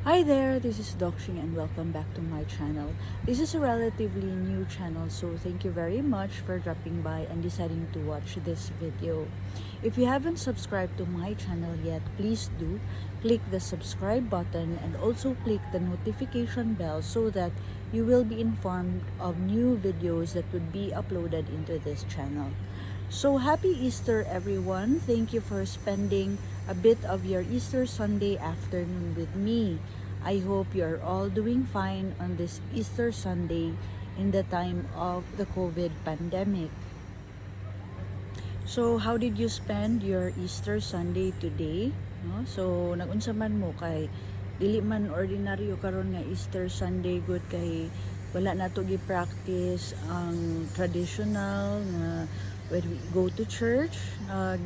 Hi there, this is Doc Shing and welcome back to my channel. This is a relatively new channel, so thank you very much for dropping by and deciding to watch this video. If you haven't subscribed to my channel yet, please do click the subscribe button and also click the notification bell so that you will be informed of new videos that would be uploaded into this channel. So happy Easter, everyone. Thank you for spending a bit of your Easter Sunday afternoon with me. I hope you are all doing fine on this Easter Sunday in the time of the COVID pandemic. So how did you spend your Easter Sunday today? No? So nagunsa man mo kay dili man ordinaryo karon nga Easter Sunday gud kay wala nato gi-practice ang traditional nga when we go to church,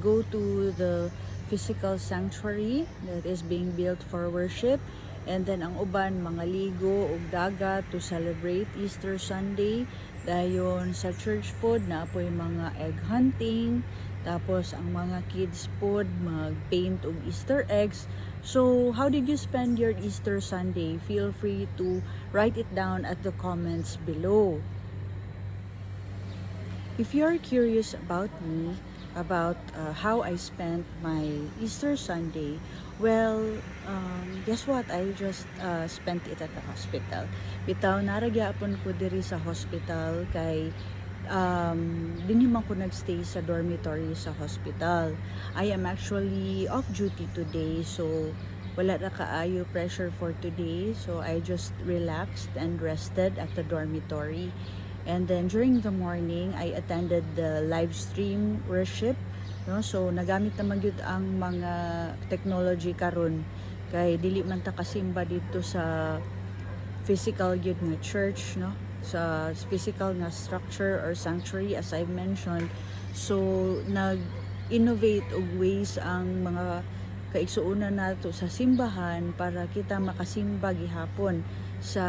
go to the physical sanctuary that is being built for worship, and then ang uban mga ligo og dagat to celebrate Easter Sunday. Dayon sa church pod naa poy mga egg hunting, tapos ang mga kids pod mag-paint og Easter eggs. So how did you spend your Easter Sunday? Feel free to write it down at the comments below. If you're curious about me, about how I spent my Easter Sunday, well, guess what? I just spent it at the hospital. Bitaw, naa ra gyapon ko diri sa hospital kay dinhi man ko nagstay sa dormitory sa hospital. I am actually off duty today, so wala ra kaayo pressure for today. So I just relaxed and rested at the dormitory. And then during the morning, I attended the live stream worship. No? So nagamit naman gyud ang mga technology karon kay dili man ta kasimba didto sa physical gyud nga church, no, sa physical nga structure or sanctuary, as I've mentioned. So nag innovate og ways ang mga kaigsuonan nato sa simbahan para kita makasimba gihapon sa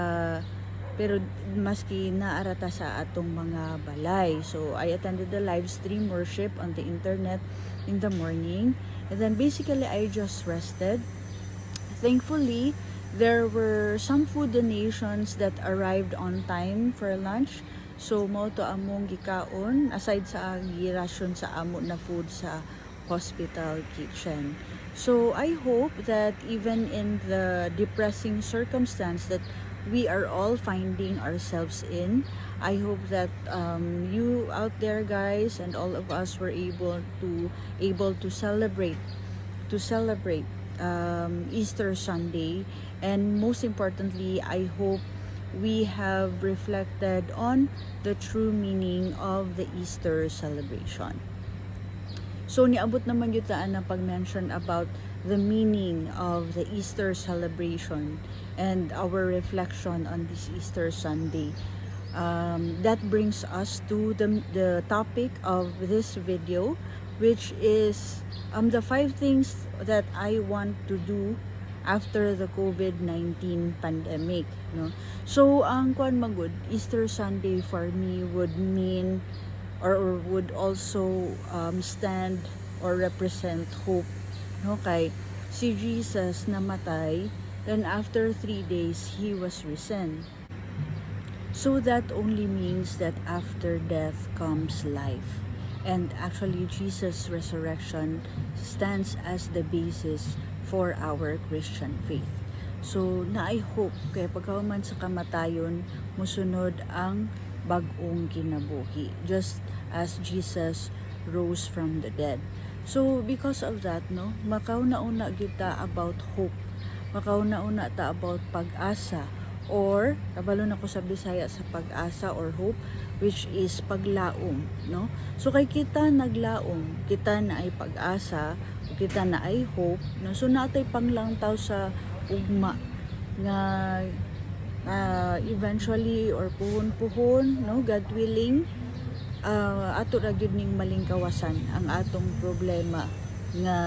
pero maski naa ra ta sa atong mga balay. So I attended the live stream worship on the internet in the morning and then basically I just rested. Thankfully, there were some food donations that arrived on time for lunch. So mao to among gikaon aside sa girasyon sa amo na food sa hospital kitchen. So I hope that even in the depressing circumstance that we are all finding ourselves in, I hope that you out there, guys, and all of us were able to celebrate Easter Sunday. And most importantly, I hope we have reflected on the true meaning of the Easter celebration. So niabot naman gyud ta na pag-mention about the meaning of the Easter celebration and our reflection on this Easter Sunday. That brings us to the topic of this video, which is the five things that I want to do after the COVID-19 pandemic. No? So, ang kuan magud, Easter Sunday for me would mean or would also stand or represent hope. No? Kay si Jesus namatay, then after 3 days, he was risen. So that only means that after death comes life. And actually, Jesus' resurrection stands as the basis for our Christian faith. So, naay hope kay pagkahuman sa kamatayon, musunod ang bag-ong kinabuhi. Just as Jesus rose from the dead. So, because of that, no, makauna-una gyud ta about hope. Makauna-una ta about pag-asa or kabalo na ko sa Bisaya sa pag-asa or hope, which is paglaom, no? So kay kita naglaom, kita naay pag-asa, kita naay hope, no? So naa tay panglangtaw sa ugma nga eventually or puhon-puhon, no, God willing, ato ra gyud ning malingkawasan ang atong problema nga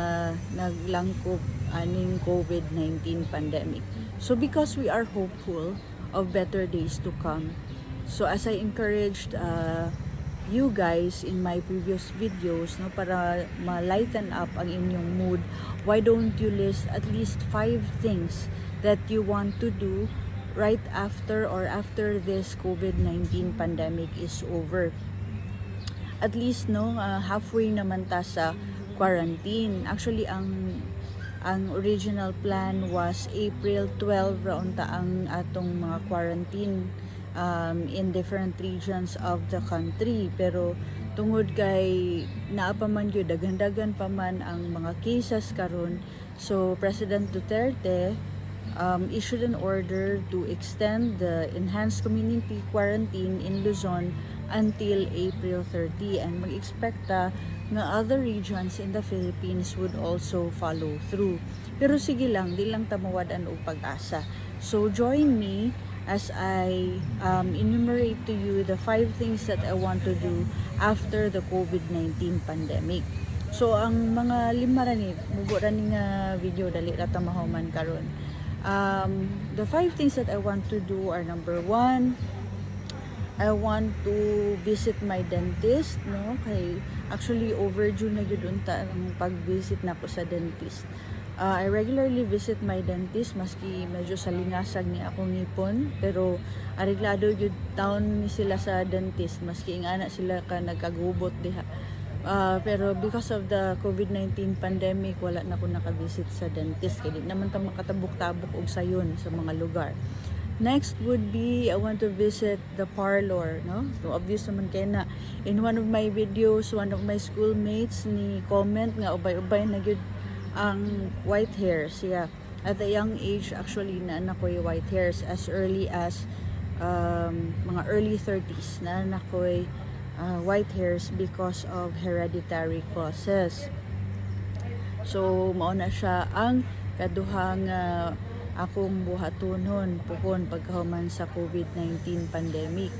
naglangkob aning COVID-19 pandemic. So because we are hopeful of better days to come, so as I encouraged you guys in my previous videos, no, para ma-lighten up ang inyong mood, why don't you list at least five things that that you want to do right after or after this COVID-19 pandemic is over. At least, no, halfway naman ta sa quarantine. Actually, ang original plan was April 12 ra unta ang atong mga quarantine in different regions of the country, pero tungod kay naa pa man gyud, daghan-daghan pa man ang mga cases karon, so President Duterte issued an order to extend the enhanced community quarantine in Luzon until April 30, and mag-expect ta nga other regions in the Philippines would also follow through. Pero sige lang, di lang ta mawad-an og pag-asa. So join me as I enumerate to you the five things that I want to do after the COVID-19 pandemic. So ang mga lima ra ni, mubo ra ni nga video, dali ra ta mahuman karon. The five things that I want to do are, number one, I want to visit my dentist, no? Kay actually overdue na gyud unta ang pag-visit nako sa dentist. I regularly visit my dentist maski medyo salingasag ni akong ngipon, pero areglado gyud taon ni sila sa dentist maski ingana sila ka nagkagubot diha. Pero because of the COVID-19 pandemic, wala na ko naka-visit sa dentist kay di naman ta makatabok-tabok og sayon sa mga lugar. Next would be I want to visit the parlor, no? So obvious naman kay na in one of my videos, one of my schoolmates ni comment nga ubay-ubay na gyud ang white hairs. Yeah. At a young age, actually, naa na ko'y white hairs as early as mga early 30s naa na ko'y white hairs because of hereditary causes. So, mao na siya ang kaduhang akong buhatonon puhon pagkahuman sa COVID-19 pandemic.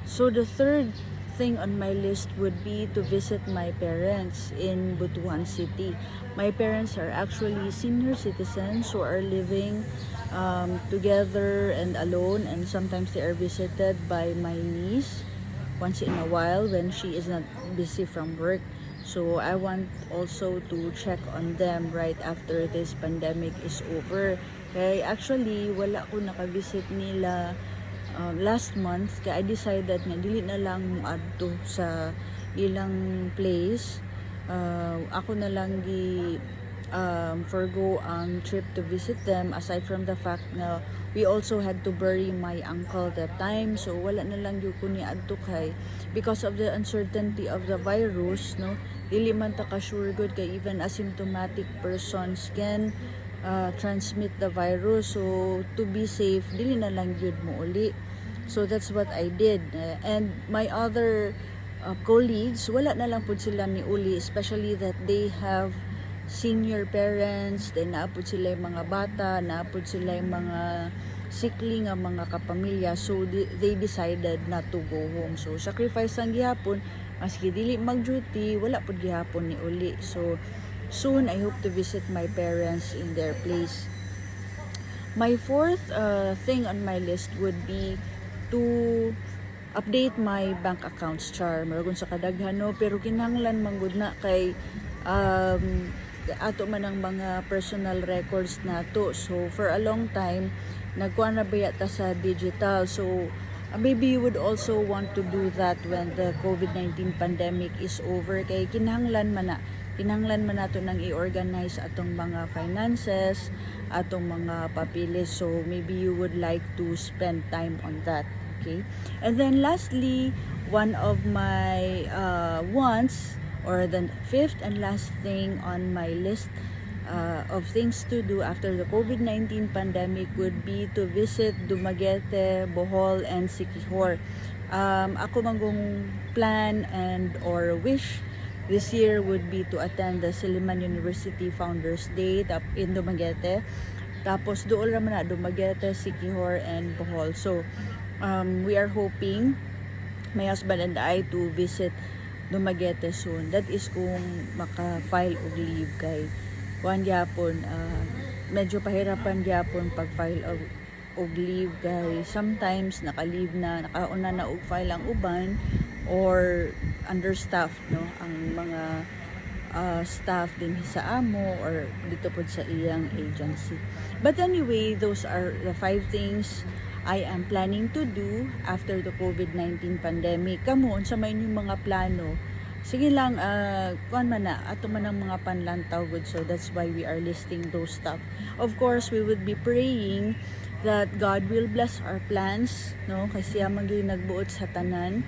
So, the third thing on my list would be to visit my parents in Butuan City. My parents are actually senior citizens who are living together and alone, and sometimes they are visited by my niece once in a while when she is not busy from work. So I want also to check on them right after this pandemic is over. Kaya actually wala ko naka-visit nila last month kaya I decided nga dili na lang moadto sa ilang place. Ako na lang gi forgo ang trip to visit them, aside from the fact na we also had to bury my uncle that time, so wala na lang gyud ko ni adto kay because of the uncertainty of the virus, no? Dili man ta ka sure gud kay even asymptomatic persons can transmit the virus, so to be safe, dili na lang gyud mo uli. So that's what I did. And my other colleagues, wala na lang pud sila ni uli, especially that they have senior parents, then naa pud sila yung mga bata, naa pud sila yung mga sickly nga mga kapamilya. So they decided not to go home. So sacrifice ang gihapon, maski dili mag-duty, wala pud gihapon ni uli. So soon I hope to visit my parents in their place. My fourth thing on my list would be to update my bank accounts, char. Murag sa kadaghan, no, pero kinahanglan man gud na kay ato man ang mga personal records nato. So for a long time nagkuha na baya ta sa digital. So maybe you would also want to do that when the COVID-19 pandemic is over kay kinahanglan man nato nang i-organize atong mga finances, atong mga papeles. So maybe you would like to spend time on that. Okay? And then lastly, one of my wants or the fifth and last thing on my list of things to do after the COVID-19 pandemic would be to visit Dumaguete, Bohol, and Siquijor. Ako manggong plan and or wish this year would be to attend the Silliman University Founders Day in Dumaguete. Tapos dool raman na Dumaguete, Siquijor, and Bohol. So we are hoping, my husband and I, to visit Dumaguete soon. That is kung maka-file og leave kay kuan gyapon, medyo pahirapan gyapon pag-file og leave kay sometimes naka-leave na, nakauna na og file ang uban or understaffed, no, ang mga staff din sa amo or dito pod sa iyang agency. But anyway, those are the five things I am planning to do after the COVID-19 pandemic. Kamo, unsa may inyong mga plano? Sige lang, kuan man na, ato man ang mga panlantaw gud. So that's why we are listing those stuff. Of course, we would be praying that God will bless our plans, no? Kasi siya man gyud nagbuot sa tanan.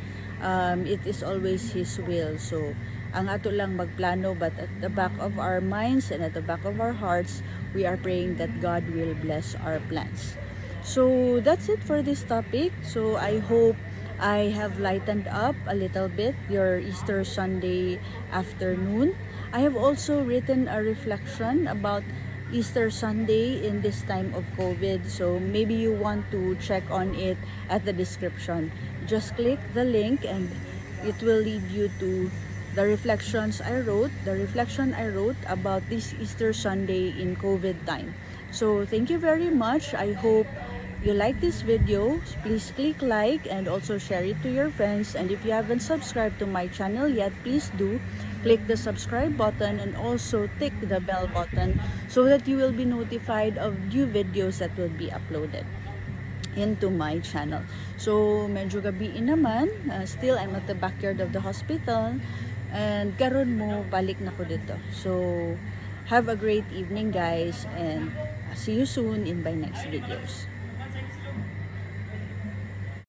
It is always His will. So, ang ato lang magplano, but at the back of our minds and at the back of our hearts, we are praying that God will bless our plans. So, that's it for this topic. So, I hope I have lightened up a little bit your Easter Sunday afternoon. I have also written a reflection about Easter Sunday in this time of COVID. So maybe you want to check on it at the description. Just click the link and it will lead you to the reflections I wrote, the reflection I wrote about this Easter Sunday in COVID time. So thank you very much. I hope you like this video. Please click like and also share it to your friends. And if you haven't subscribed to my channel yet, please do click the subscribe button and also tick the bell button so that you will be notified of new videos that will be uploaded into my channel. So, medyo gabi naman. Still, I'm at the backyard of the hospital. And karon mo, balik na ko dito. So, have a great evening, guys, and see you soon in my next videos.